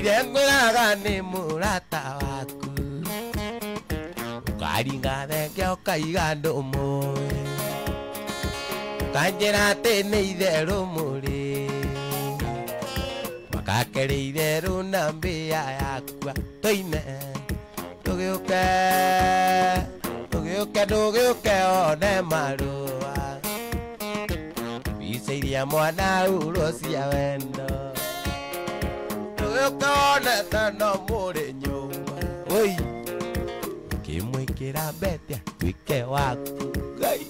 Ndũire ngwĩraga nĩ mũrata waku ũkaringa thenge ũkaiga ndũmũĩ ũkanjĩra atĩ nĩ itherũ mũrĩ makakere itherũ na mbĩa yakua tũine ndũgĩũke ndũgĩũke ndũgĩũke one marũa mbica iria mwana urwo cia wendo ndũgĩũke one teno mũrĩ nyũmba oi ũkĩmwĩkĩra mbete atuĩke waku Ngai.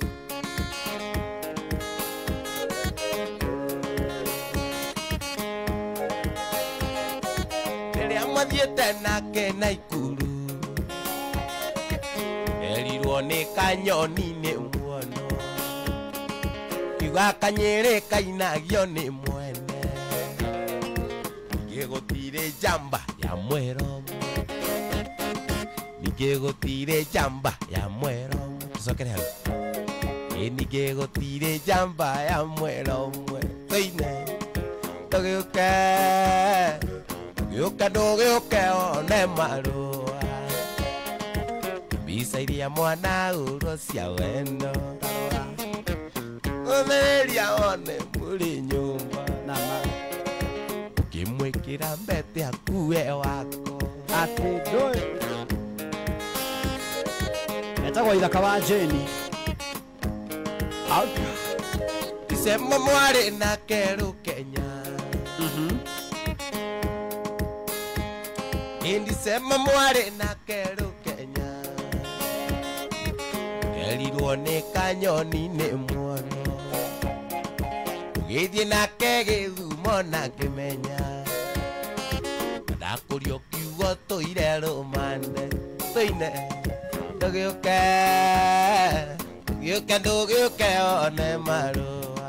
Rĩrĩa mwathiĩte nake Naikuru erirwo nĩ kanyoni nĩ muono kiuga kanyĩrĩ kainagio nĩ mwene ningĩ gũtirĩ njamba ya mwero ningĩ gũtirĩ njamba ya mwero tũcokere hau ĩ ningĩ gũtirĩ njamba ya mwero ũmwe tũine ndũgĩũke ndũgĩũke ndũgĩũke one marũa mbica iria mwana urwo cia wendo ũthĩrĩria one mũrĩ nyũmba Nama. ũkĩmwĩkĩra mbete akue wako Atĩ ndũĩ. Etagwo Ithaka wa Jane. Icemo mwarĩ nake Rũkenya Indicemo mwarĩ nake Rũkenya erirwo nĩ kanyoni nĩ muono ũgĩthiĩ nake Gĩthumo na ngĩmenya ndakũrio kiugo tũire rũmande tũine ndũgĩũke ndũgĩũke ndũgĩũke one marũa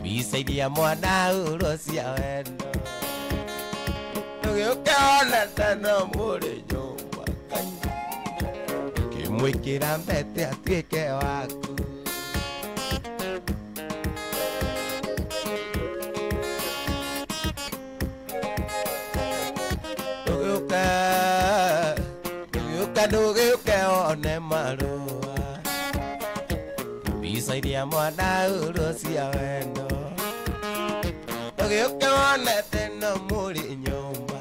mbica iria mwana urwo cia wendo ndũgĩũke one teno mũrĩ nyũmba Ngai ũkĩmwĩkĩra mbete atuĩke waku ndũgĩũke ndũgĩũke ndũgĩũke one marũa mbica iria mwana urwo cia wendo ndũgĩũke one teno mũrĩ nyũmba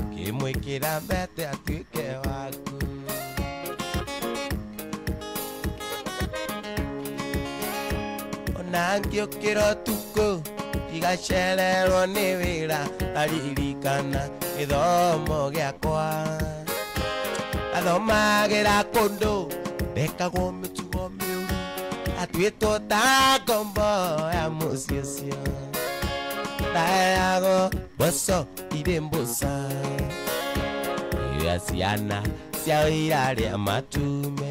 ũkĩmwĩkĩra mbete atuĩke waku ona ngĩũkĩra ũtukũ ndigacererwo nĩ wĩra ngaririkana gĩthomo gĩakwa athomagĩra kũndũ ndekagwo mĩtugo mĩũru atuĩtwo ta ngombo ya mũciĩ ũcio ndaheagwo mboco irĩ mbũca iria ciana cia wĩra rĩa matume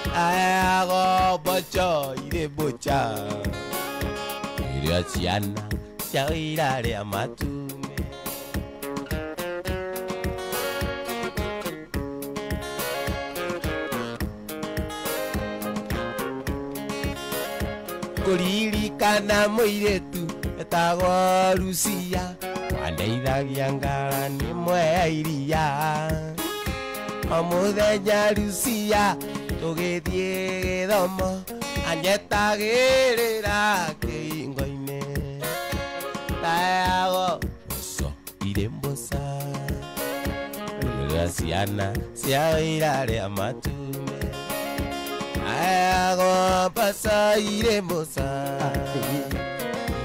ndaheagwo mboco irĩ mbũca iria ciana cia wĩra rĩa matume kũririkana mũirĩtu etagwo Lucia wandeithagia ngara nĩ mwe ya iria o mũthenya Lucia tũgĩthiĩ gĩthomo anyetagĩrĩra kĩhingo-inĩ ndaheagwo mboco irĩ mbũca iria ciana cia wĩra rĩa matume ndaheagwo mboco irĩ mbũca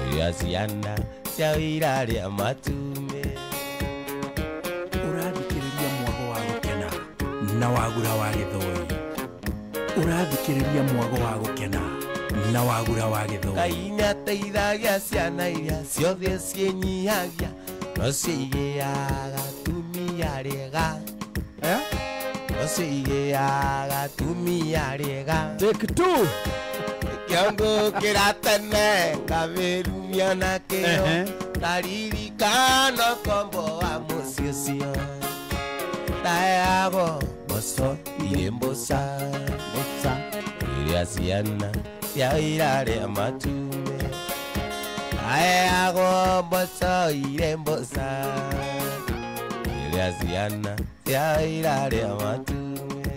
iria ciana cia wĩra rĩa matume Ũrathikĩrĩria mwago wa gũkena na wagura wa Gĩthũi. Ũrathikĩrĩria mwago wa gũkena na wagura wa Gĩthũi. Ngai nĩateithagia ciana iria ciothe ciĩnyihagia no ciigĩaga atumia rĩega Eh? no ciigĩaga atumia rĩega Take two. Kĩongũkĩra tene ngabĩrumia na kĩo Ehe. ndaririkana ũkombo wa mũciĩ ũcio ndaheagwo mboco irĩ mbũca Mbũca. iria ciana cia wĩra rĩa matume Aheagwo mboco irĩ mboca rĩrĩa ciana cia irarĩa matumbĩ.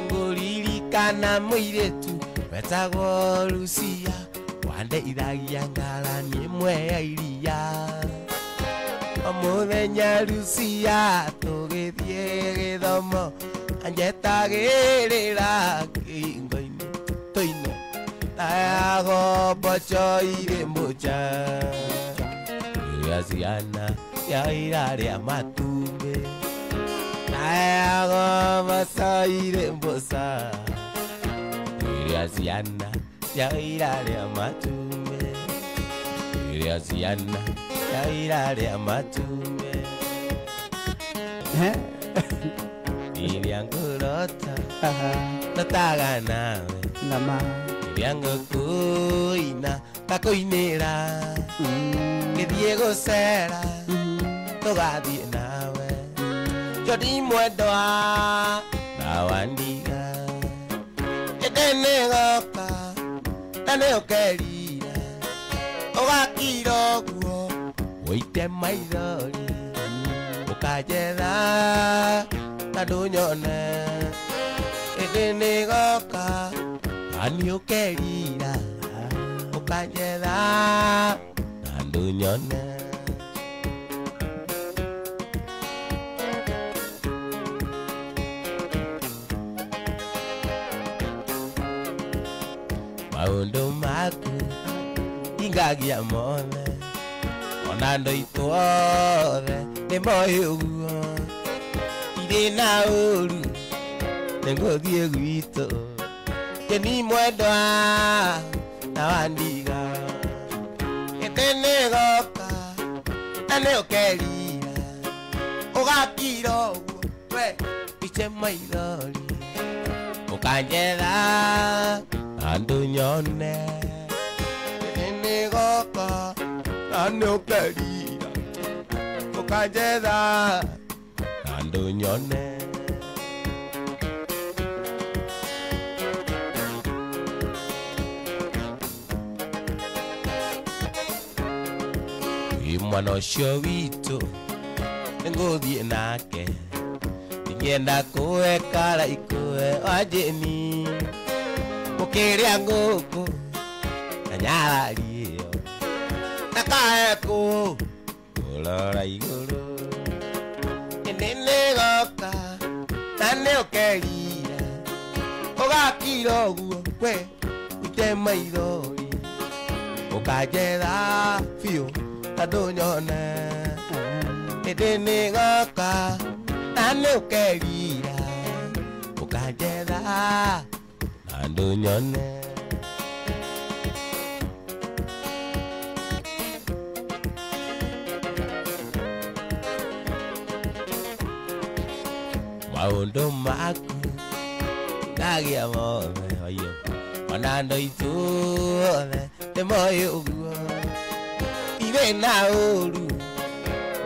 Nĩngũririkana mũirĩtu wetagwo Lucia wandeithagia ngarani ĩmwe ya iria. O mũthenya Lucia tũgĩthiĩ gĩthomo anjetagĩrĩra kĩhingo-inĩ tũine taheagwo mboco irĩ mboca rĩrĩa ciana cia irarĩa matumbĩ. Taheagwo mboco irĩ mboca rĩrĩa ciana cia irarĩa matumbĩ. Rĩrĩa ciana cia irarĩa matumbĩ. Eh? Rĩrĩa ngũrota Aha. ndotaga nawe. Nama. Rĩrĩa ngũkũina ngakũinĩra. Ngĩthiĩ gũcera tũgathiĩ nawe. Joni mwendwa na wandiga ĩndĩ nĩgoka na nĩũkerira ũgakira ũguo ũite maithori ũkanjetha na ndũnyone. Ĩndĩ nĩgoka na nĩũkerira ũkanjetha na ndũnyone. Maũndũ maku ingagia mothe ona andũ aitũ othe nĩmoĩ ũguo. Ndirĩ na ũru nĩngũthiĩ gwitũ Jeni mwendwa na wandiga. Ĩndĩ nĩgoka na nĩũkerira ũgakira ũguo we iche maithori ũkanjetha na ndũnyone. Ĩndĩ nĩgoka na nĩũkerira ũkanjetha na ndũnyone. Wĩ mwana ũcio witũ nĩngũthiĩ nake ndingĩenda kũwe karaikũwe wa Jeni ũkĩrĩa ngũkũ na nyarari ĩyo na kaekũ kũrora igũrũ. Ĩndĩ nĩgoka na nĩũkerira ũgakira ũguo we ũite maithori ũkanjetha biũ na ndũnyone. Ĩndĩ nĩgoka na nĩũkerira ũkanjetha na ndũnyone. Maũndũ maku ngagia mothe oyo ona andũ aitũ othe nĩmoĩ ũguo. Ndirĩ na ũru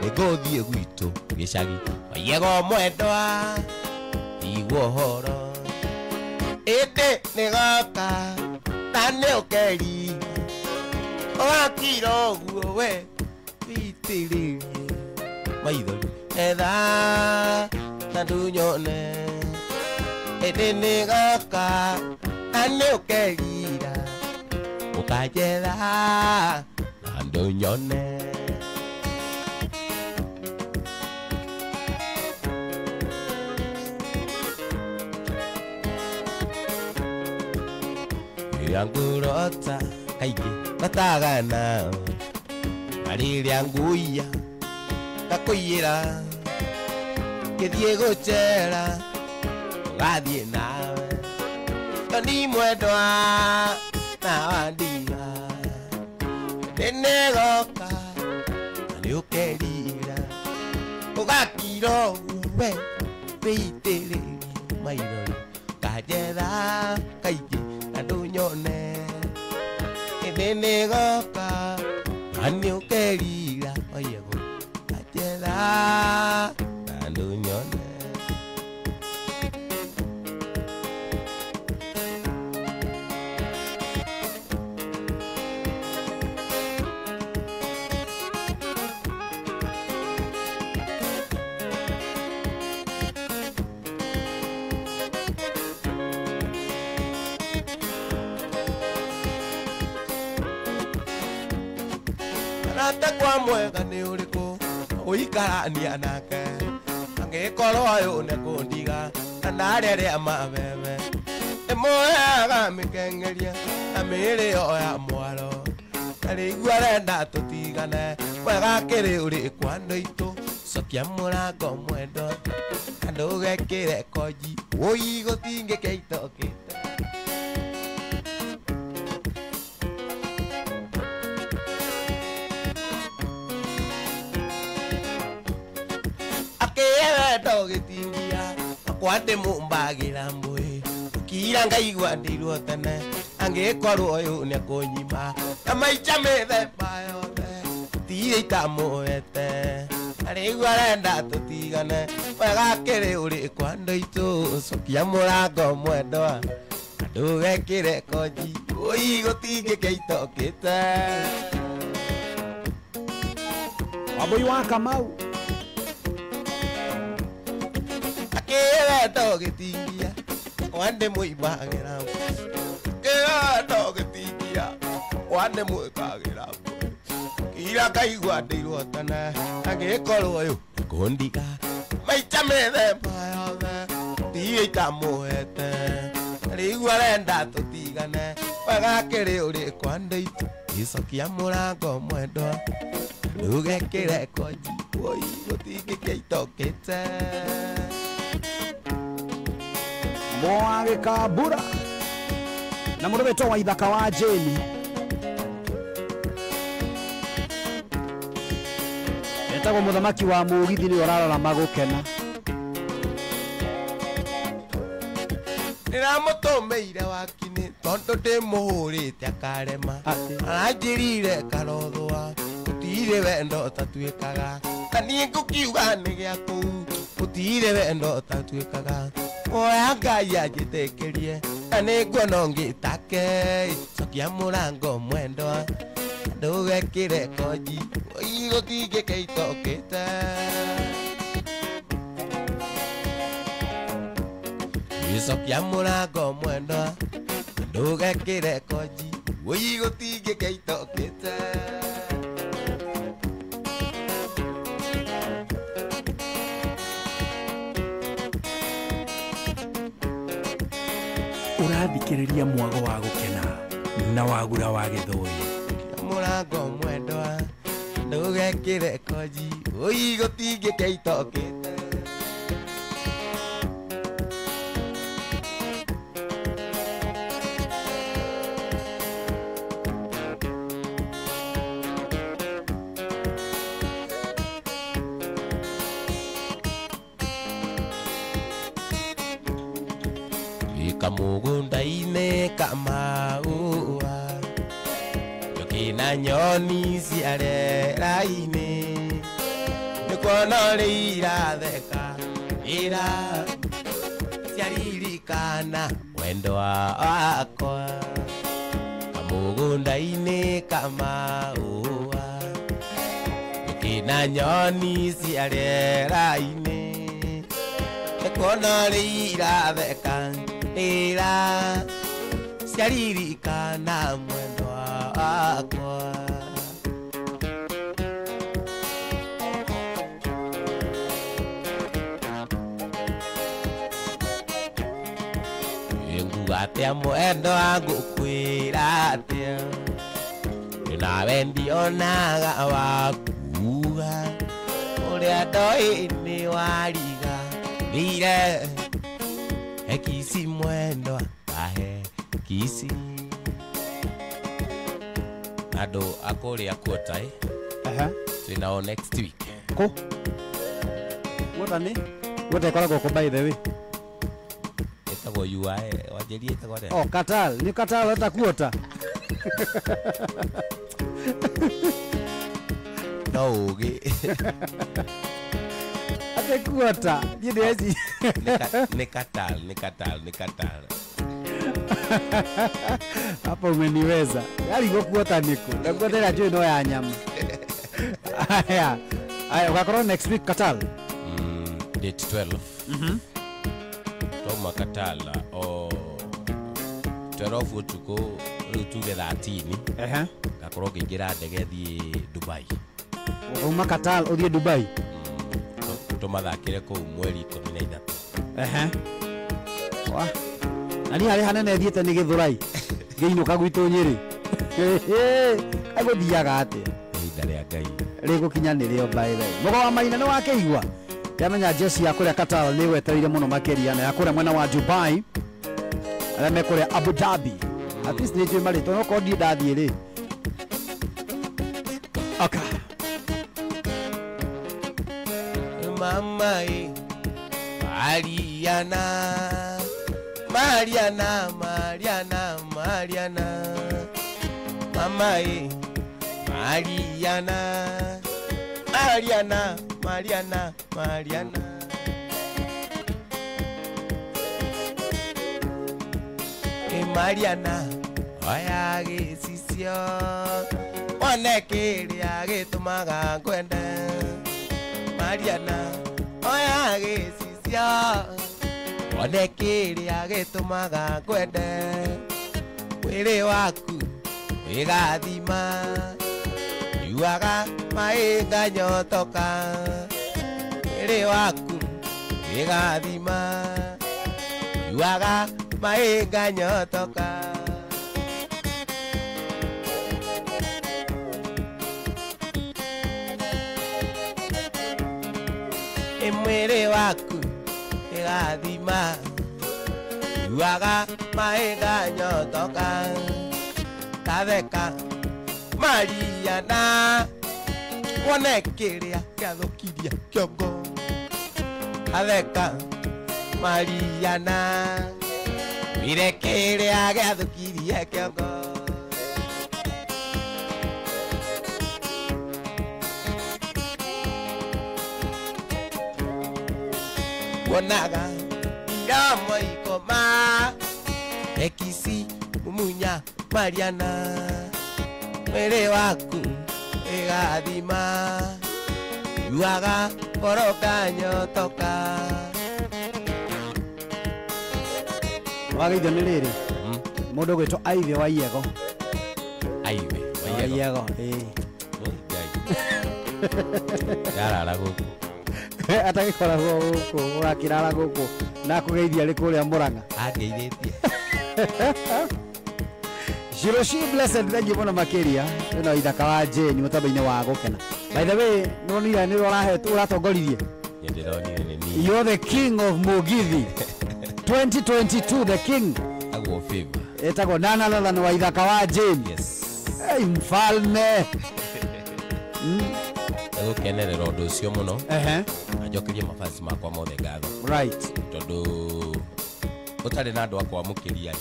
nĩngũthiĩ gwitũ gĩcagi oiego mwendwa igua ũhoro. Ĩndĩ nĩgoka na nĩũkerira ũgakira ũguo we wĩitĩrĩrie maithori etha na ndũnyone. Ĩndĩ nĩgoka na nĩũkerira ũkanjetha na ndũnyone. Rĩrĩa ngũrota kaingĩ ndotaga nawe na rĩrĩa ngũiya ngakũiyĩra ngĩthiĩ gũcera ũgathiĩ nawe Joni mwendwa na wandiga. Ĩndĩ nĩgoka na nĩũkerira ũgakira ũguo we wĩitĩrĩrie maithori ũkanjetha kaingĩ na ndũnyone. Ĩndĩ nĩgoka na nĩũkerira oyego ũkanjetha na ndũnyone. Rata kwa mwega nĩ ũrĩkũ ũikarania nake angĩkorwo ũyũ nĩkũndiga na ndarĩrĩa mabebe ĩmũheaga mĩkengeria na mĩĩrĩ yo ya mwaro na rĩu arenda tũtigane wega kĩrĩ ũrĩkũ andũ aitũ cokia mũrango mwendo na ndũgekĩre konji wũi gũtingĩkĩa itokĩte. Akĩwendo gĩtingia akwa ndĩmũmbagĩra mbũĩ ũkira ngaigua ndĩirwo tene angĩkorwo ũyũ nĩekũnyima na maica mĩthemba yothe tirĩ itamũhete na rĩu arenda tũtigane wega kĩrĩ ũrĩkũ andũ aitũ cokia mũrango mwendwa na ndũgekĩre konji ũi gũtingĩkĩa itokĩte. Wambũi wa Kamau akĩwendo gĩtingia wande mũimbagĩra kĩwendo gĩtingia wande mwĩkagĩra kira ngaigua ndĩirwo tene angĩkorwo ũyũ kũndiga maica mĩthemba yothe tirĩ itamũhete rĩu arenda tũtigane wega kĩrĩ ũrĩkũ andũ aitũ gĩcokia mũrango mwendwa ndũgekĩre konji woi gũtingĩkĩa itokĩte. Mwage Kabura na mũndũ wĩtwo wa Ithaka wa Jane etagwo mũthamaki wa mũgithi nĩ ũrarora magũkena. Ndĩramũtũmĩire wakinĩ tondũ ndĩmũhũrĩte akarema aranjĩrire karothũa gũtirĩ wendo ũtatuĩkaga na niĩ ngũkiuga nĩ gĩa kũu gũtirĩ wendo ũtatuĩkaga oya Ngai anjĩtĩkĩrie na nĩnguona ũngĩtake cokia mũrango mwendwa ndũgekĩre konji ũi gũtingĩkĩa itokĩte. Gĩcokia mũrango mwendwa ndũgekĩre konji ũi gũtingĩkĩa itokĩte. Ũrathikĩrĩria mwago wa gũkena na wagura wa gĩthũi. Mũrango mwendwa ndũgekĩre konji ũi gũtingĩkĩa itokĩte. Kamũgũnda-inĩ kamaũa njũkĩ na nyoni cia rĩera-inĩ nĩkuona ũrĩa iratheka ira ciaririkana wendo wakwa kamũgũnda-inĩ kamaũa njũkĩ na nyoni cia rĩera-inĩ nĩkuona ũrĩa iratheka ira ciaririkana mwendo wakwa. Nguga atĩa mwendo ngũkwĩra atĩa nawe ndionaga wakuga ũrĩa ndoĩ nĩ wariganĩire Kisi mwendo ahe kisi andũ a kũrĩa kuota twĩnao next week kũ guota nĩ guota ĩkoragwo kũ by the way ĩtagwo UAE wanjĩrie ĩtagwo atĩa? Oh, Qatar nĩ Qatar weta kuota no ũgĩ atĩ kuota niĩ ndĩreci nĩ Qatar nĩ Qatar nĩ Qatar hapo umeniweza yari gokuota niko ndakuota ĩrĩa njũĩ no ya nyama. Aya aya ũgakorwo next week Qatar date 12 toma Qatar o 12 ũtukũ Rĩu tuge 13 ngakorwo ngĩingĩra ndege thiĩ Dubai. Uma Qatar ũthiĩ Dubai. Tũmathakĩre kũu mweri 13. Wa. Na niĩ harĩa hanene thiĩte nĩ Gĩthũrai ngĩinũka gwitũ Nyĩrĩ. Agũthiaga atĩa? Ihinda rĩa Ngai rĩgũkinya nĩrĩo by the way. Mũgo wa Maina nĩ wakĩigua? Ndamenya jeshi ya kũrĩa Qatar nĩ wetereire mũno makĩria na ya kũrĩa mwena wa Dubai arĩa me kũrĩa Abu Dhabi. At least nĩ njũĩ marĩtwa no korwo ndiĩ ndathiĩ rĩ. Okay. Mama e Mariana Mariana Mariana Mariana Mama e Mariana Mariana Mariana Mariana E Mariana oya gĩcicio wone kĩrĩa gĩtũmaga ngwende Mariana oya gĩcicio wone kĩrĩa gĩtũmaga ngwende mwĩrĩ waku wĩgathima nyuaga maĩ nganyotoka mwĩrĩ waku wĩgathima nyuaga maĩ nganyotoka. Mwĩrĩ waku wĩgathima nyuaga maĩ nganyotoka tatheka Mariana wone kĩrĩa gĩathũkirie kĩongo tatheka Mariana wire kĩrĩa gĩathũkirie kĩongo. Wonaga iromo ikoma ekisi mumunya Mariana mwĩrĩ waku wĩgathima nyuaga ngoro nganyotoka. Wageithio nĩ rĩrĩ mũndũ ũgwĩtwo Aive wa Iego. Aive wa Iego ĩĩ. Ngai yarara gũkũ atagĩkoragwo gũkũ ũrakĩrara gũkũ na kũgeithia rĩ kũrĩa Mũrang'a angeithĩtie. Shiroshi Blessed thank you mũno makĩria ĩno ithaka wa Jane mũtambo-inĩ wa gũkena. By the way nĩwonire nĩ ũratongoririe. Nĩndĩronire nĩ niĩ. You're the king of Mugithi 2022 the king. Agwo favor. Etagwo Nana Lathan wa ithaka wa Jane. Yes. Hey, mfalme. Gũkenerera ũndũ ũcio mũno. Na njokerie mafans makwa mothe ngatho. Right. Tondũ ũtarĩ na andũ a kwamũkĩria rĩ,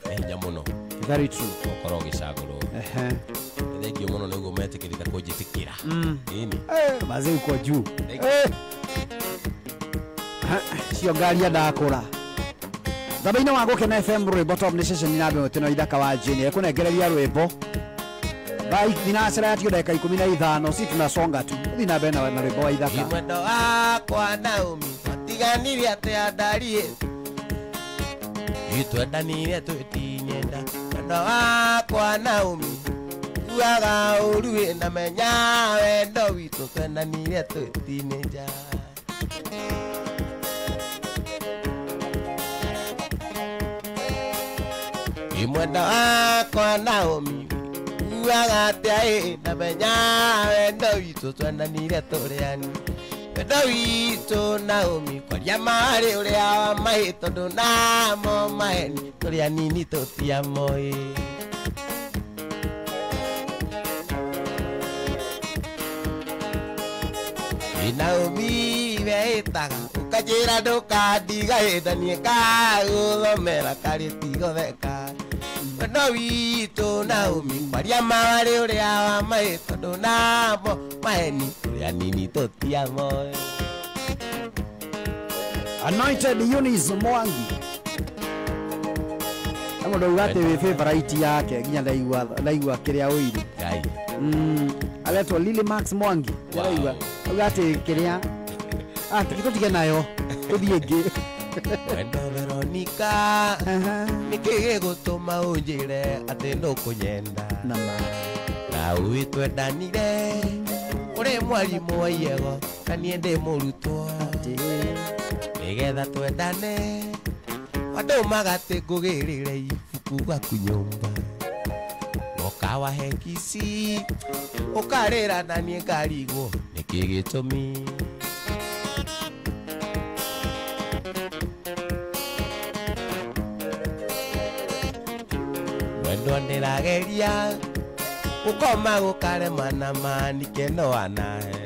nĩ hinya mũno. Very true. Ũkorwo ũgĩcagũrwo. Thengiũ mũno nĩguo metĩkĩrĩte kũnjĩtĩkĩra. Ĩni. Mazee uko juu. Cio ngari ndakũra. Thabainĩ wa Gũkena FM rwĩmbo top nĩ ceceni namba ĩmwe tĩno ithaka wa Jane ekũnengereria rwĩmbo. Bye, thinacera yatio ndagĩka 15 si tunasonga tu. Thiĩ na mbere na rwĩmbo wa ithaka. Mwendo wakwa Naomi matiganire atĩa ndariĩ itwendanire twĩtinyenda mwendo wakwa Naomi uaga ũru wĩna menya wendo witũ twendanire twĩtinĩnja. Mwendo wakwa Naomi uaga atĩa ĩ na menya wendo witũ twendanire tũrĩ ani wendo witũ Naomi kwaria marĩ ũrĩa wa maĩ tondũ namo maheni tũrĩ anini tũtiamoĩ. Naomi weĩtaga ũkanjĩra ndũkandiga ĩ na niĩ ngagũthomera karĩ tigotheka wendo witũ Naomi kwaria marĩ ũrĩa wa maĩ tondũ namo maheni tũrĩ anini tũtiamoĩ. Anointed Eunice Mwangi mũndũ auga atĩ wĩ favorite yake nginya ndaigua kĩrĩa ũire. Ngai. Aretwo Lily Max Mwangi ndĩraigua auga atĩ kĩrĩa tũtige nayo tũthiĩ ĩngĩ. Mwendo Veronica nĩkĩ gĩgũtũma ũnjĩre atĩ ndũkũnyenda na ũĩ twendanire ũrĩ mwarimũ wa iego na niĩ ndĩ mũrutwo nĩgetha twendane wandũmaga atĩ ngũgĩrĩre ibuku gwaku nyũmba ũkawahe kici ũkarĩra na niĩ ngarigwo nĩkĩ gĩtũmi. Mwendwa ndĩrageria gũkoma gũkarema na manike no anahe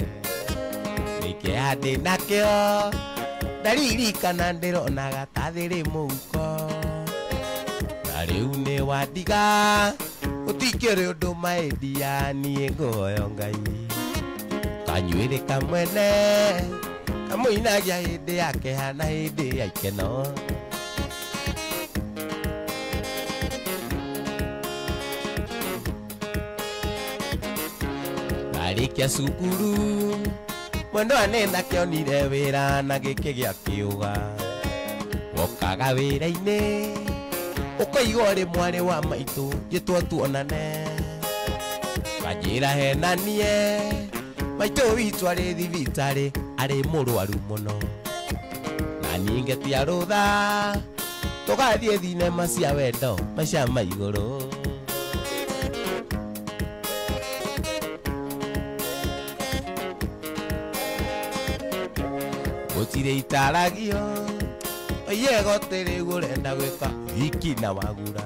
nĩkĩeha ndĩnakĩo ndaririkana ndĩronaga ta thĩrĩ mũhuko na rĩu nĩ wandiga gũtikĩrĩ ũndũ maendia niĩ ngũhoyo Ngai kanyuĩrĩ kamwene kamũinagia hĩndĩ ya kĩeha na hĩndĩ ya ikeno. Ndarĩkia cukuru mwendwa nĩ ndakĩonire wĩra na gĩkĩgĩa kĩũga wokaga wĩra-inĩ ũkaigua ũrĩ mwarĩ wa maitũ njĩtwo tuonane kanjĩra henanie maitũ witũ arĩ thibitarĩ arĩ mũrwaru mũno na niĩ ngetia rũtha tũgathiĩ thinema cia wendo maica ma igũrũ. Gũtirĩ itaragio oye gũtirĩ ũrenda gwĩka hiki na wagura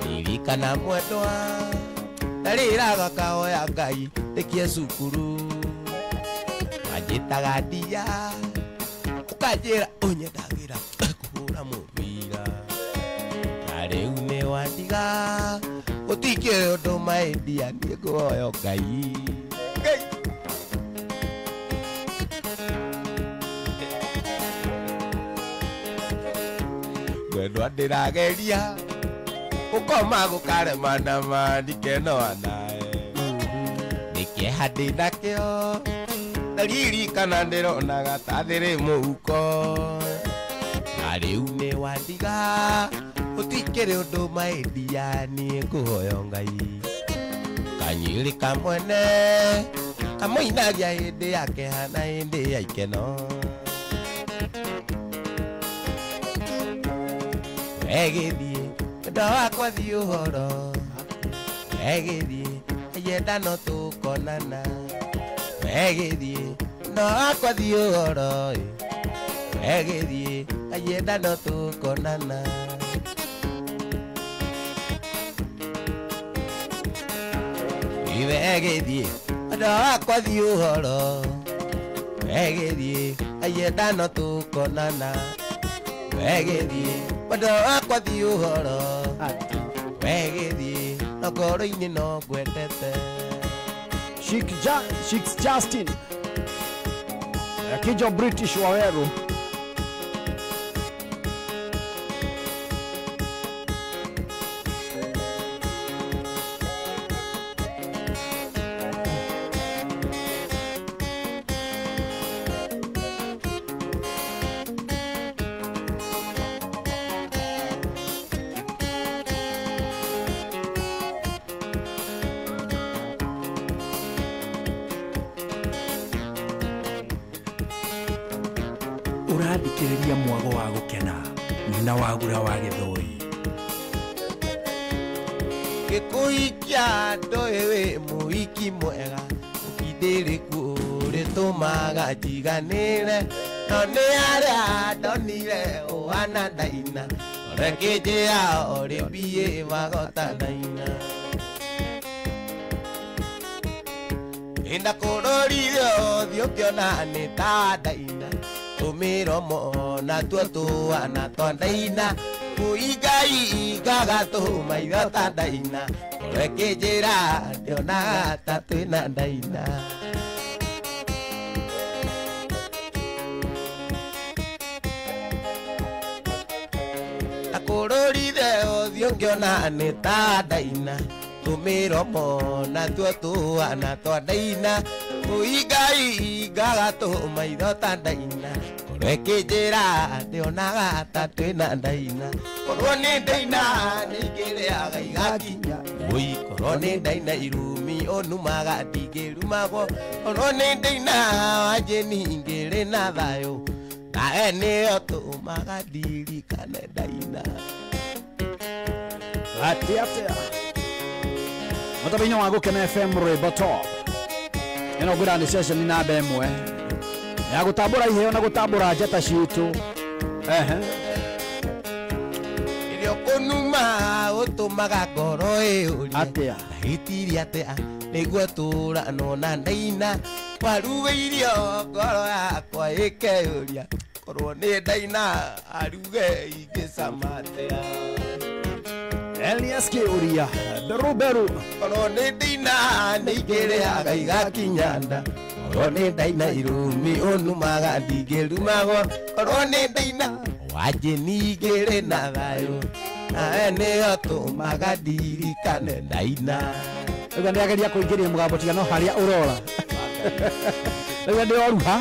ririkana mwendwa ndarĩraga kahoya Ngai ndĩkie cukuru wanjĩtaga ndia ũkanjĩra ũnyendagĩra kũhũra mũbira na rĩu nĩ wandiga gũtikĩrĩ ũndũ maendia niĩ ngũhoya Ngai. Mwendwa ndĩrageria gũkoma gũkarema na mandike no anae nĩkĩeha ndĩnakĩo ndaririkana ndĩronaga ta thĩrĩ mũhuko na rĩu nĩ wandiga gũtikĩrĩ ũndũ maendia niĩ ngũhoya Ngai kanyĩrĩ kamwene kamũinagia hĩndĩ ya kĩeha na hĩndĩ ya ikeno. Egĩthiĩ mwendwa wakwa thiĩ ũhoro egĩthiĩ ayenda no tũkonana egĩthiĩ mwendwa wakwa thiĩ ũhoro egĩthiĩ ayenda no tũkonana. Egĩthiĩ mwendwa wakwa thiĩ ũhoro egĩthiĩ ayenda no tũkonana egĩthiĩ mwendwa wakwa thiĩ ũhoro wegĩthiĩ no ngoro-inĩ no ngwendete. Sheikh Justin Kijo British Waweru. Ũrathikĩrĩria mwago wa gũkena na wagura wa gĩthũi. Gĩkũikia ndũĩ wĩ mũhiki mwega ũkindĩrĩku ũrĩtũmaga njiganĩre no nĩ arĩa ndonire ũhana ndaina ũrekĩnjĩra ũrĩ biĩ wagota ndaina ndakũrorire ũthiũ ngĩona nĩ ta ndaina tũmĩromo na tuo tũhana twa ndaina kũingaingaga tũmaitho ta ndaina ũrekĩnjĩra ndionaga ta twĩna ndaina. Ndakũrorire ũthiũ ngĩona nĩ ta ndaina tũmĩromo na tuo tũhana twa ndaina kũingaingaga tũmaitho ta ndaina Ngoro ĩkĩnjĩra ndĩonaga ta twĩna ndaina. Korwo nĩ ndaina nĩingĩrĩaga igakinya. Oi korwo nĩ ndaina irumi ũnumaga ndingĩrumagwo. Korwo nĩ ndaina wanjĩni ingĩrĩ na thayũ. Nawe nĩyo tũmaga ndirikane ndaina. Atia atia. Mũtambo-inĩ wa Gũkena FM rwĩmbo top. Ĩno ngwĩra nĩ ceceni namba ĩmwe ya gũtambũra iheo na gũtambũra njata citũ. Ehe. Irio kũnuma ũtũmaga ngoro ĩũrie. Atia. Ndahĩtirie atĩa nĩguo tũranwo na ndaina. Waruga irio ngoro yakwa ĩkeyũria. Korwo nĩ ndaina aruge ingĩcama atĩa. Elias Kiuria beru beru. Korwo nĩ ndaina nĩingĩrĩaga igakinya nda. Korwo nĩ ndaina irumi ũnumaga ndingĩrumagwo. Korwo nĩ ndaina wanjĩni ingĩrĩ na thayũ. Nawe nĩyo tũmaga ndirikane ndaina. Rĩu ndĩrageria kũingĩria mũgambo tiga no harĩa ũrora. Rĩu ndĩoruha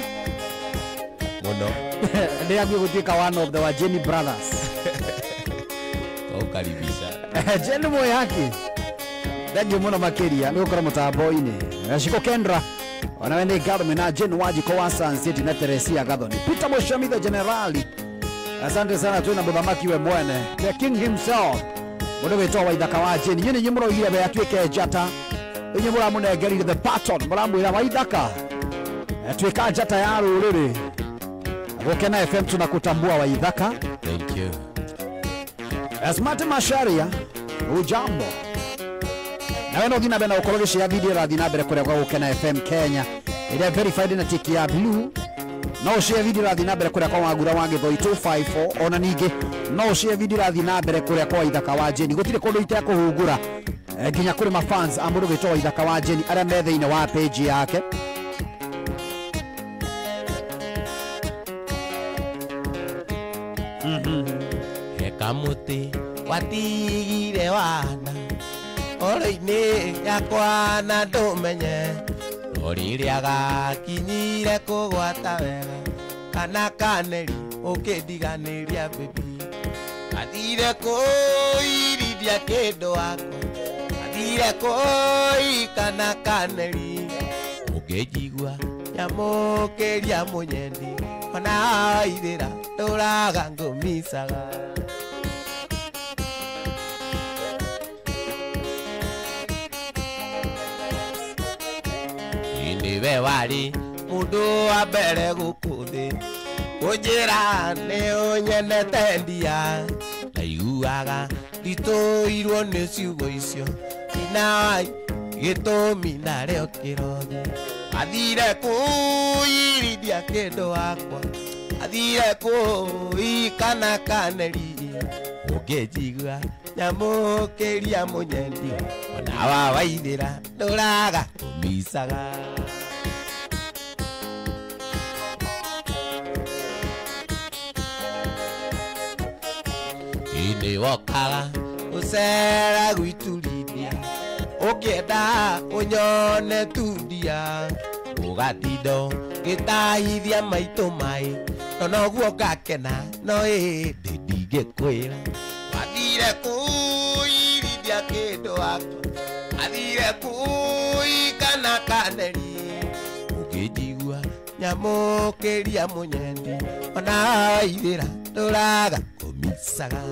mũno. Ndĩraguĩ gũtuĩka one of the Wajeni brothers. Tũkaribisha. Jeni Mwihaki. Thengiũ mũno makĩria nĩ gũkorwo mũtambo-inĩ. Gaciko Kendra onawe nĩ Garme na Jane Wanjikũ wa Sun City na Teresia Gathoni. Peter Mushami the Generali. Asante sana twĩna mũthamaki we mwene, the king himself. Mũndũ wĩtwo Waithaka wa Jane. Inyuĩ nĩ inyuĩ mũroigire we atuĩke njata. Inyuĩ mũramũnengerire the baton, mũramwĩra Waithaka tuĩka njata ya rũrĩrĩ. Gũkena FM tunakutambua Waithaka. Thank you. Asmati Masharia, ujambo. Nawe no thiĩ na mbere na gũkorwo ũgĩshare video ĩrathiĩ na mbere kũrĩa gwa Gũkena FM Kenya ĩrĩa verified na tiki ya blue. No ũshare video ĩrathiĩ na mbere kũrĩa kwa Wangura wa Gĩthũi 254. Ona ningĩ no ũshare video ĩrathiĩ na mbere kũrĩa kwa Waithaka wa Jane. Gũtirĩ kũndũ itekũhungura nginya kũrĩ mafans a mũndũ wĩtwo Waithaka wa Jane arĩa me thĩinĩ wa page yake. Kamũtĩ watigire wana oro-inĩ yakwa na ndũmenye. No rĩrĩa gakinyire kũgwata wega kana kaneri ũkĩndiganĩria baby. Gathire kũirithia kĩndũ wakwa. Gathire kũi kana kaneri. Ũngĩnjigua nyamũkĩria mũnyendi ona waithĩra ndũraga ngũmicaga. Nĩwe warĩ mũndũ wa mbere gũkũ thĩ kũnjĩra nĩ ũnyendete ndia. Ndaiguaga nditũirwo nĩ ciugo icio na gĩtũmi narĩo kĩrothi. Athire kũirithia kĩndũ wakwa. Athire kũi kana kaneri. Ũngĩnjigua nyamũkĩria mũnyendi ona wawaithĩra ndũraga kũmicaga. Nĩ wokaga ũcera gwĩturithia ũkĩenda ũnyone tundia. Ũgatinda ũgĩtahithia maitũ maĩ no noguo ngakena no ĩndĩ ndingĩkwĩra. Wathire kũirithia kĩndũ wakwa. Athire kũi kana kaneri. Ũngĩnjigua nyamũkĩria mũnyendi ona waithĩra ndũraga kũmicaga.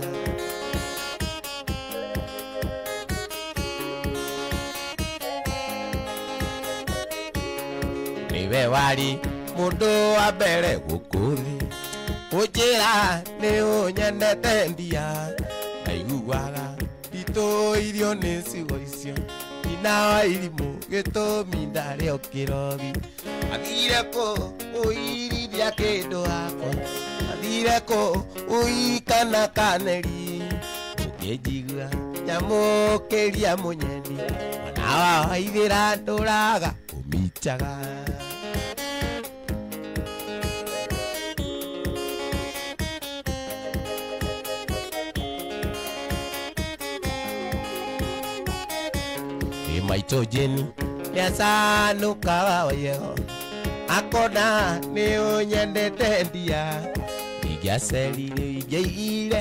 Nĩwe warĩ mũndũ wa mbere gũkũ thĩ kũnjĩra nĩ ũnyendete ndia. Ndaiguaga nditũirio nĩ ciugo icio nyina wa irimũ gĩtũmi ndarĩ o kĩrothi. Athire kũirithia kĩndũ wakwa. Athire kũi kana kaneri. Ũngĩnjigua nyamũkĩria mũnyendi ona waithĩra ndũraga kũmicaga. Maitũ Jeni nĩacanũkaga wayego. Akona nĩ ũnyendete ndia ingĩacerire ingĩire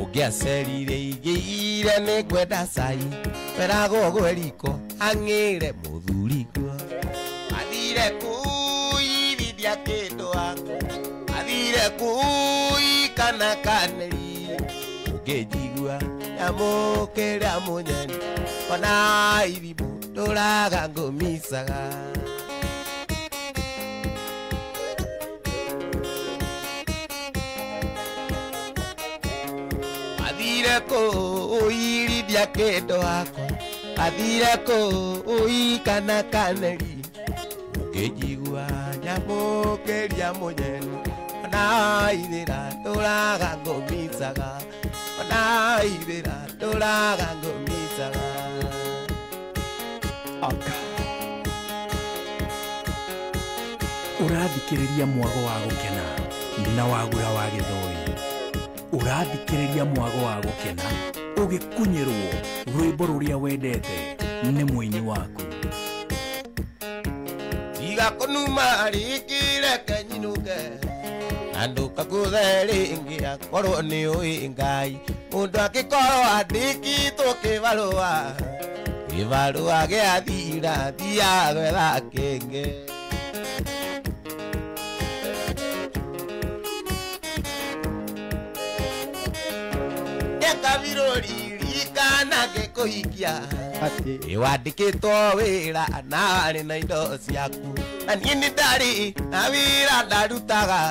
ũngĩacerire ingĩire nĩ ngwenda cai weragwo gwe riko ang'ĩre mũthuri guo athire kũirithia kĩndũ akwa athire kũi kana kaneri ũngĩnjigua nyamũkĩra mũnyeni ona irimũ ndũraga ngũmicaga. Athire kũirithia kĩndũ akwa athire kũi kana kaneri ũngĩnjigua nyamũkĩria mũnyeni ona ithĩra ndũraga ngũmicaga ona ithĩra ndũraga ngũmicaga. Aka. Ũrathikĩrĩria mwago wa gũkena na wagura wa gĩthũi. Ũrathikĩrĩria mwago wa gũkena ũgĩkunyĩrwo rwĩmbo rũrĩa wendete nĩ mũini waku. Tiga kũnuma rĩngĩ reke nyinũke na ndũkangũthe rĩngĩ akorwo nĩ ũĩ Ngai mũndũ angĩkorwo andĩkĩtwo kĩbarũa kĩbarũa gĩathira thiaga gwetha kĩngĩ. Kabirũririkana ngĩkũhikia nĩwandĩkĩtwo wĩra na warĩ na indo ciaku na niĩ nĩ ndarĩ na wĩra ndarutaga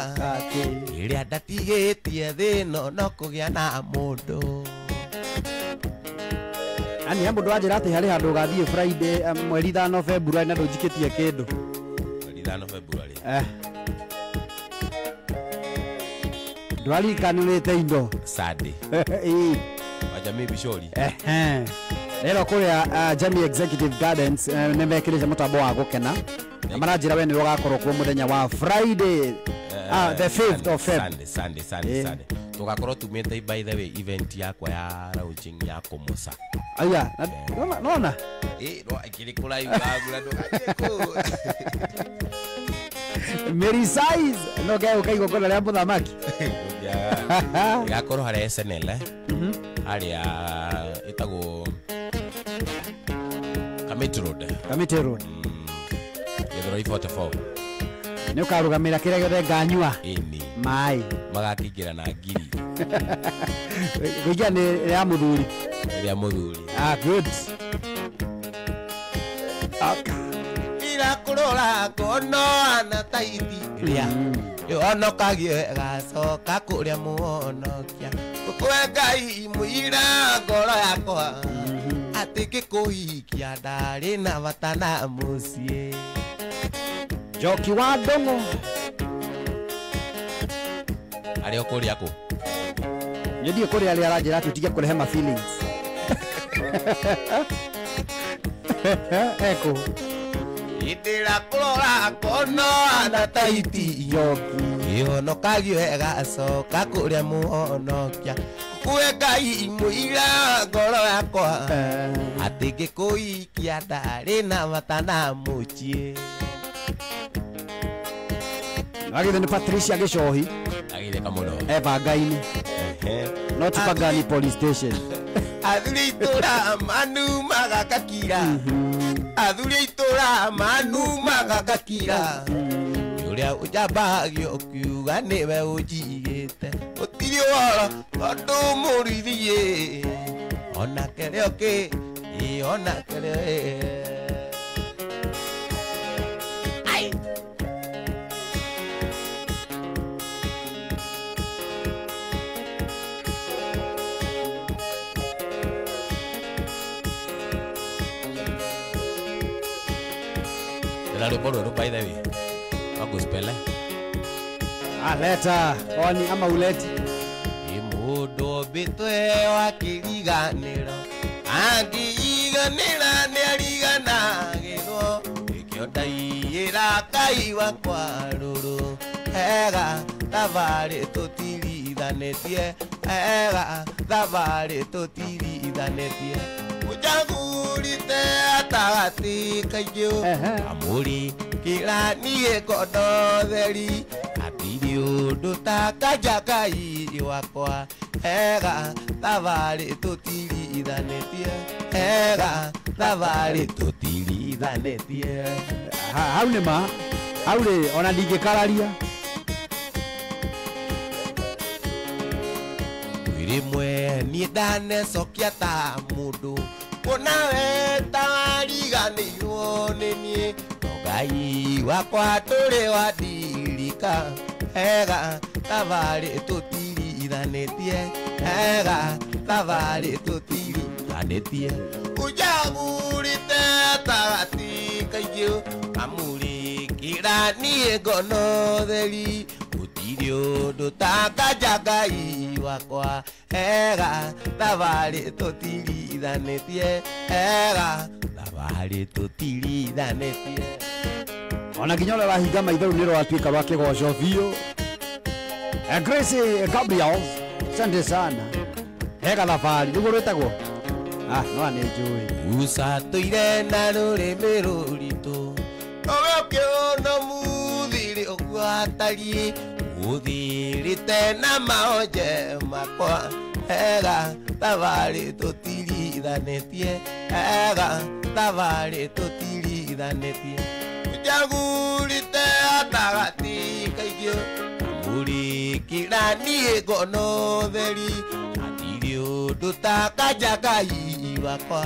ĩrĩa ndatigĩtie thĩno no kũgĩa na mũndũ. Ani he mũndũ wanjĩra atĩ harĩ handũ ũgathiĩ Friday mweri 5 February na ndũnjikĩtie kĩndũ. Mweri 5 February. Ndwarikanĩrĩte indo. Sunday. Wajamii Bishori. Rero kũrĩa Jamii Executive Gardens nĩ mekĩrĩte mũtambo wa gũkena na maranjĩra we nĩwe ũgakorwo kuo mũthenya wa Friday the 5th of Feb. Sunday. Tũgakorwo tumĩte by the way event yakwa ya launching ya Komosa. Aya, nona? No ikĩrĩ kũraihu wagura ndũgathiĩ kũu. Mary size no ke ũkaigua rĩa mũthamaki. Igakorwo harĩa SNL harĩa ĩtagwo Kamiti Road. Kamiti Road. Gĩthũrai 44. Nĩ ũkarũgamĩra kĩrĩa gĩothe nganyua. Ĩni. Maĩ. Magakĩingĩra na ngiri. Kũingĩra nĩ ya mũthuri. Rĩa mũthuri. Good. Aka. Ira kũrora ngono ana taithi ria yonokagie gacoka kũrĩa mũhonokia kũkwe Ngai mũira ngoro yakwa atĩ ngĩkũhikia ndarĩ na bata na mũciĩ. Njoki wa Ndũng'ũ arĩ o kũrĩa kũ niĩ ndiĩ kũrĩa arĩa aranjĩra atĩ ũtige kũrehe ma feelings. Eko Itira kũrora ngono ana taiti Njoki ĩhonokagio ĩgacoka kũrĩa mũhonokia kũkue Ngai mũira ngoro yakwa atĩ ngĩkũhikia ndarĩ na bata na mũciĩ. Agithe nĩ Patricia Gĩcohi agitheka mũno Ebangainĩ not Pagani police station. Athuri itũra manumaga gakira athuri itũra manumaga gakira ũrĩa ũnjambagio ũkiuga nĩwe ũnjigĩte gũtirĩ ũhoro tondũ mũruithiĩ ona kĩrĩa kĩ ona kĩrĩa. Na rwĩmbo rwerũ by the way wa gospel. Aleta oni ama uleti ĩ mũndũ ũmbĩtwe wa kĩriganĩro angĩiganĩra nĩ ariganagĩrwo nĩkĩo ndaiyĩra Ngai wakwa rũrũ ega thabarĩ tũtirithanĩtie ega thabarĩ tũtirithanĩtie ũnjagũrĩte gatagatĩ kaingĩ amũri Amũrĩkĩra niĩ ngono theri hatirĩ ũndũ ta kanja Ngai wakwa ega thabarĩ tũtirithanĩtie ega thabarĩ tũtirithanĩtie. Hau nĩ ma hau rĩ ona ndingĩkararia. Rĩmwe niĩ ndanecokia ta mũndũ kuona we ta wariganĩirwo nĩ niĩ no Ngai wakwa ndũrĩ wandirika ega thabarĩ tũtirithanĩtie ega thabarĩ tũtirithanĩtie. Ũnjagũrĩte gatagatĩ kaingĩ amũrĩkĩra niĩ ngono theri gũtirĩ ũndũ ta kanja Ngai wakwa ega thabarĩ tũtirithanĩtie ega thabarĩ tũtirithanĩtie. Ona nginya ũrĩa wahinga maitho rĩu nĩ rwatuĩka rwa kĩgoco biũ. Grace Gabriel, asante sana. Ega thabarĩ nĩguo rwĩtagwo. Ah, no nĩ njũĩ. Ucatũire na rũrĩmĩ rũritũ nowe ũkĩona mũthirĩ ũguo atariĩ ũthirĩte na maonje makwa ega thabarĩ tũtirithanĩtie ega thabarĩ tũtirithanĩtie. Ũnjagũrĩte gatagatĩ kaingĩ amũrĩkĩra niĩ ngono theri hatirĩ ũndũ ta kanja Ngai wakwa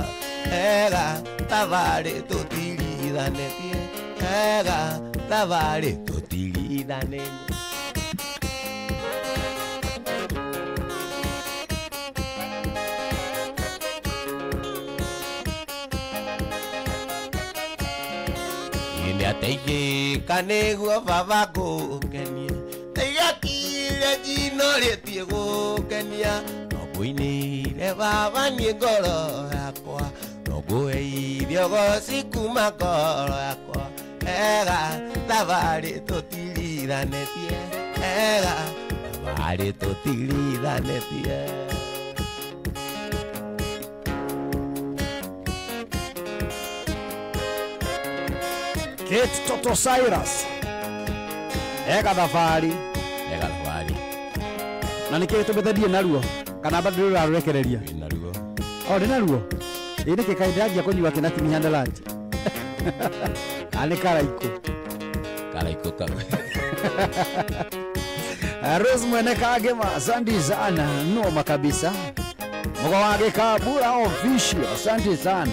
ega thabarĩ tũtirithanĩtie ega thabarĩ tũtirithanĩtie. Nĩateithĩka nĩguo baba ngũkenie nĩgakire njino rĩtie gũkenia no ngũinĩire baba niĩ ngoro yakwa no ngũheire ũgoci kuma ngoro yakwa ega thabarĩ tũtirithanĩtie ega thabarĩ tũtirithanĩtie. Kate Toto Cyrus ega thabarĩ. Ega thabarĩ. Na nĩkĩ gĩtũmĩte thiĩ naruo kana bado ndũrĩ ũrarekereria? Wĩ naruo. O ndĩ naruo. Ĩ nĩkĩ kaĩ ndĩranjia kũnyua kĩnati mihandarati? Nĩ karaikũ. Karaikũ kau. Rose mwene Kagema, asante sana, noma kabisa. Mko wa Gĩkabura official, asante sana.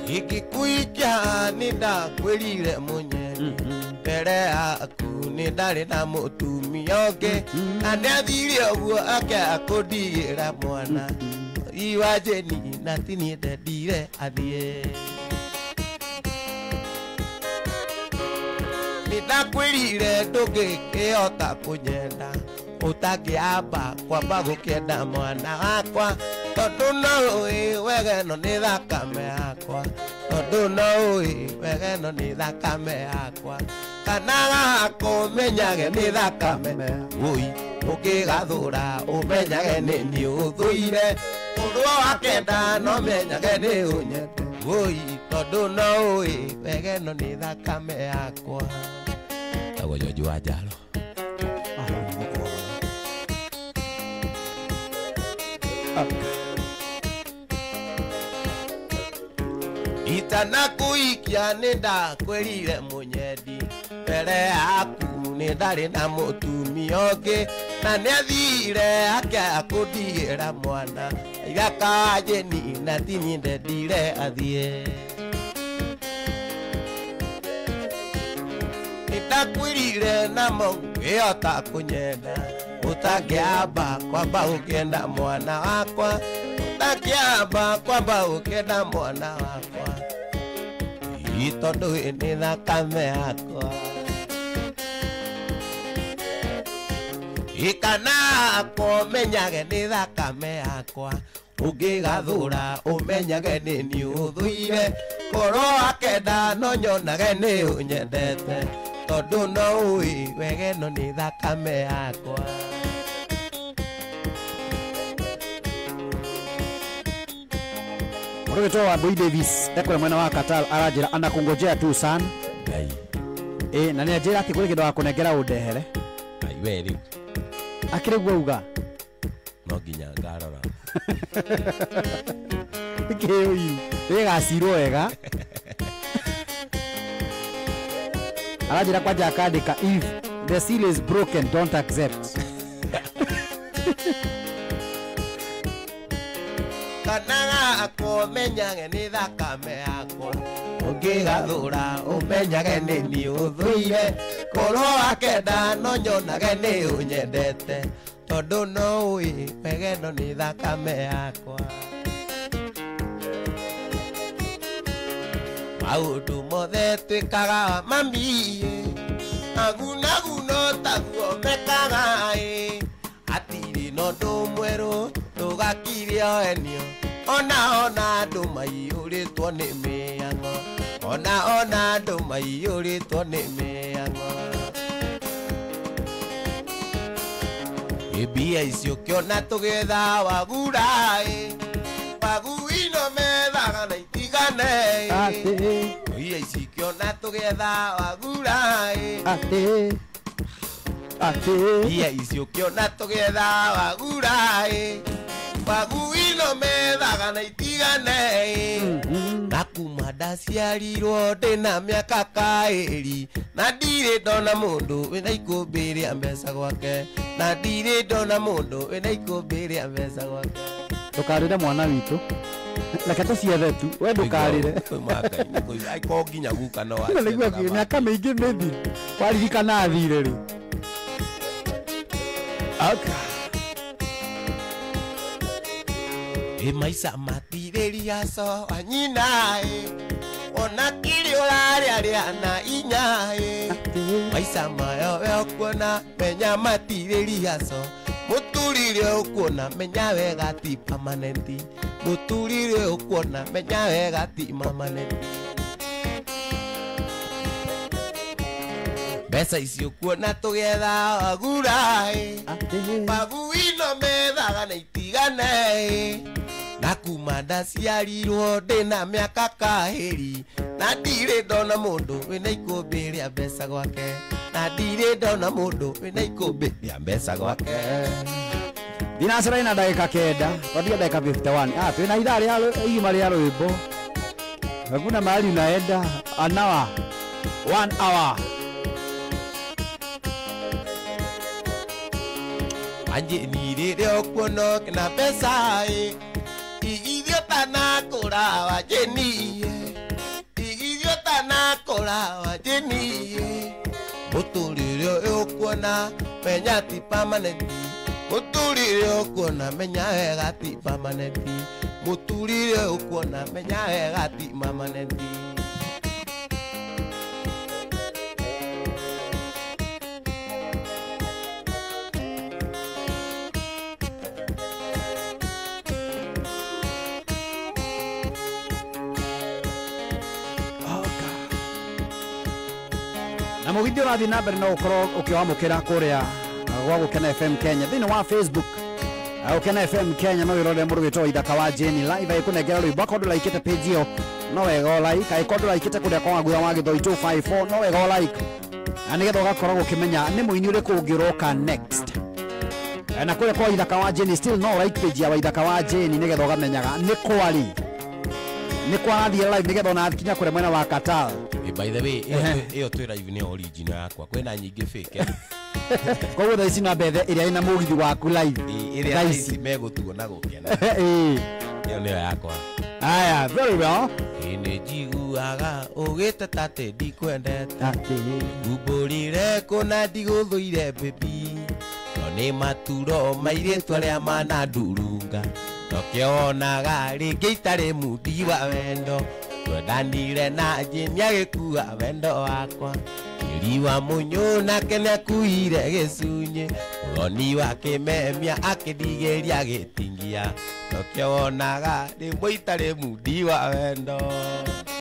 Gĩkĩkuikia nĩ ndakwĩrire mũnyeni mbere yaku nĩ ndarĩ na mũtumia ũngĩ na nĩathire ũguo akĩaga kũndigĩra mwana iwa Jeni na ti niĩ ndendire athiĩ. Nĩ ndakwĩrire ndũngĩkĩhota kũnyenda ũtangĩamba kwamba gũkĩenda mwana wakwa tondũ no ũĩ wega ĩno nĩ thakame yakwa tondũ no ũĩ wega ĩno nĩ thakame yakwa kana gaka ũmenyage nĩ thakame wũi ũkĩgathũra ũmenyage nĩ niĩ ũthũire ũndũ wakenda no menyage nĩ ũnyende wũi tondũ no ũĩ wega ĩno nĩ thakame yakwa. Tagwo George wa Njaro. Itanakuikia nĩ ndakwĩrire mũnyendi mbere yaku nĩ ndarĩ na mũtumia ũngĩ na nĩathire akĩaga kũndigĩra mwana ithaka Jeni na ti niĩ ndendire athiĩ. Nĩ ndakwĩrire namo ngĩhota kũnyenda ũtangĩamba kwamba ũkĩenda mwana wakwa ũtangĩamba kwamba ũkĩenda mwana wakwa tondũ nĩ thakame yakwa. Ikana kũmenyage nĩ thakame yakwa ũngĩgathũra ũmenyage nĩ niĩ ũthũire korwo akenda no nyonage nĩ ũnyendete tondũ no ũĩ wega ĩno nĩ thakame yakwa. Mũrũgĩtwo wa Boy Davis ekũrĩa mwena wa Qatar aranjĩra anakungojea tu sana. Ngai. Na nĩ anjĩra atĩ kũrĩ kĩndũ akũnengera ũndehere. Ai we rĩu. Akĩrĩ guo uga. No nginya ngarora. Kĩũiru. Ĩgacirwo wega. Aranjĩra kwanja akandĩka if the seal is broken don't accept. Kana akũmenyage nĩ thakame yakwa ũngĩgathũra ũmenyage nĩ niĩ ũthũire korwo wakenda no nyonage nĩ ũnyendete tondũ no ũĩ wega ĩno nĩ thakame yakwa. Maũndũ mothe twĩkaga mami agunaguno taguo mekaga ĩ hatirĩ na ũndũ mwerũ tũgakire oenio ona ona andũ maiyũrĩtwo nĩ mĩang'o ona ona andũ maiyũrĩtwo nĩ mĩang'o. Mbia icio ũkĩona tũgĩetha wagura ĩ waguino methaga na itigane ĩ mbia ici ũkĩona tũgĩetha wagura ĩ atĩ mbia ici ũkĩona tũgĩetha wagura ĩ waguino methaga na itigane ĩ na kuma ndaciarirwo ndĩna mĩaka kaĩri na ndirĩ ndona mũndũ wĩna ikũmbĩ rĩa mbeca gwake na ndirĩ ndona mũndũ wĩna ikũmbĩ rĩa mbeca gwake. Ndũkarĩre mwana witũ reke tũciethe tu we ndũkarĩre. Aiko nginya guka no mĩaka mĩingĩ mĩthiru waririkana athire rĩ. Ĩ maica matirĩria co anyina ĩ ona kĩrĩ ũrarĩarĩa na inya ĩ maica mayo we ũkuona menya matirĩria co mũtũrĩre ũkuona menya wega ti permanent mũtũrĩre ũkuona menya wega ti permanent. Mbeca ici ũkuona tũgĩetha wagura ĩ waguino methaga na itigane ĩ na kuma ndaciarirwo ndĩna mĩaka kahĩri na ndirĩ ndona mũndũ wĩna ikũmbĩ rĩa mbeca gwake na ndirĩ ndona mũndũ wĩna ikũmbĩ rĩa mbeca gwake. Thinacara ina ndagĩka 9 twatige ndagĩka 51. Twĩna ithaa rĩa igima rĩa rwĩmbo hakuna mahali unaenda an hour 1 hour. Anjĩ rĩrĩa ũkuona na mbeca ĩ igithio tanakũra wanjĩni igithio tanakũra wanjĩni mũtũrĩre ũyũ ũkuona menya ti permanent mũtũrĩre ũkuona menya wega ti permanent mũtũrĩre ũkuona menya wega ti permanent. Na mũgithi ũrathiĩ na mbere no ũkorwo ũkĩwamũkĩra kũrĩa gwa Gũkena FM Kenya thĩinĩ wa Facebook Gũkena FM Kenya no wĩrorere mũrũgĩtwo Ithaka wa Jane live agĩkũnengera rwĩmbo akorwo ndũraikĩte page ĩyo no wega ũ like angĩkorwo ndũraikĩte kũrĩa kwa Wagura wa Gĩthũi 254 no wega ũ like na nĩgetha ũgakorwo ũkĩmenya nĩ mũini ũrĩkũ ũngĩ ũroka next. Na kũrĩa kwa Ithaka wa Jane still no like page ya Ithaka wa Jane nĩgetha ũgamenyaga nĩ kwari nĩ kwarathiĩ live nĩgetha ona kinya kũrĩa mwena wa Qatar. By the way, ĩyo twĩ live nĩ original yakwa kwĩna nyingĩ fake. Koguo thaa ici no mbethe ĩrĩa ĩna mũgithi waku live ĩrĩa thaa ici megũtuona gũkena. Ĩyo nĩyo yakwa. Aya, very well. Ĩ njiguaga ũgĩteta atĩ ndikwendete ngumbũrire kũna ndigũthũire baby no nĩ maturo mairĩtu arĩa manandurunga nokĩo wonaga rĩngĩ itarĩ mundi wa wendo twendanire na Jane agĩkua wendo wakwa Ri wa mũnyũ nake nĩakuire gĩcunjĩ mũthoni wa kĩmemia akĩndigĩria gĩtingia nokĩo wonaga rĩmwe itarĩ mundi wa wendo.